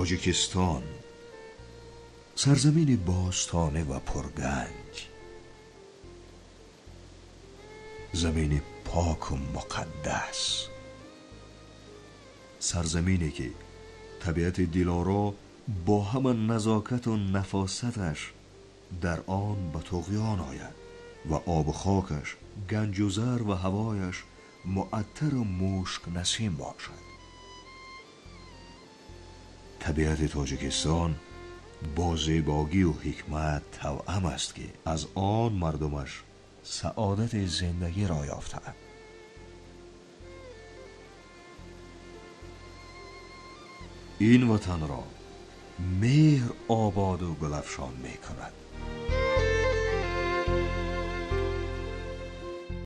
Тоҷикистон сарзамини бостонӣ ва пурганҷ, замини поку муқаддас, сарзамине ки табиати дилоро бо ҳама назокату нафосаташ дар он ба туғён ояд ва обу хокаш ганҷу зар ва ҳавояш муаттару мушкнасим бошад. Табиати Тоҷикистон бо зебогию ҳикмат тавъам аст, ки аз он мардумаш саодати зиндагиро ёфтаанд. Ин ватанро меҳр ободу гулафшон мекунад.